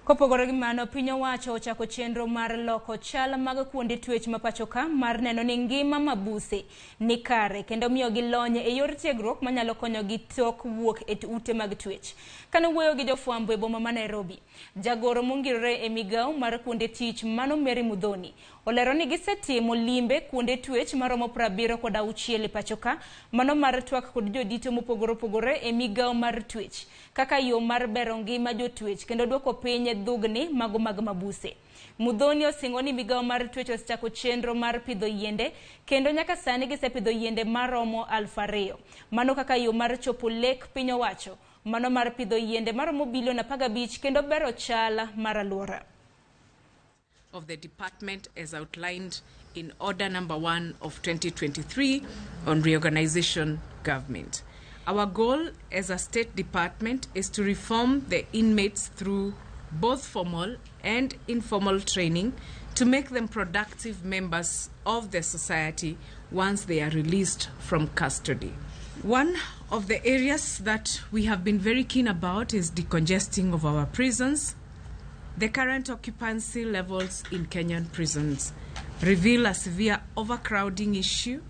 Kopogore gi mano, piny owacho ochako chenro mar loko chal mag kuonde twech ma pachoka mar neno ni ngima mabuse ni kare kendo miyogi lony e yor tiegruok manyalo konyogi tok wuok e ute mag twech. Kane owuoyo gi jofwambo e boma ma Nairobi, jagoro mongirore e migawo mar kuonde tich mano Mary Muthoni olero ni gisetimo limbe kuonde twech maromo 76 e pachoka, mano mar twak kod jodito mopogore opogore e migawo mar twech kaka yo mar bero ngima jotwech kendo duoko piny dhugni mago mag mabuse. Muthoni osingo ni migawo mar twech osechako chenro mar pidho yiende kendo nyaka sani gisepidho yiende maromo 2,000. Mano kaka yo mar chopo lek piny owacho, mano mar pidho yiende maromo bilion 15 kendo bero chal mar alwora. Of the department as outlined in Order Number 1 of 2023 on reorganization government. Our goal as a state department is to reform the inmates through both formal and informal training to make them productive members of the society once they are released from custody. One of the areas that we have been very keen about is decongesting of our prisons. The current occupancy levels in Kenyan prisons reveal a severe overcrowding issue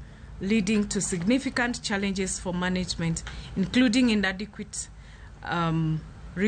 leading to significant challenges for management, including inadequate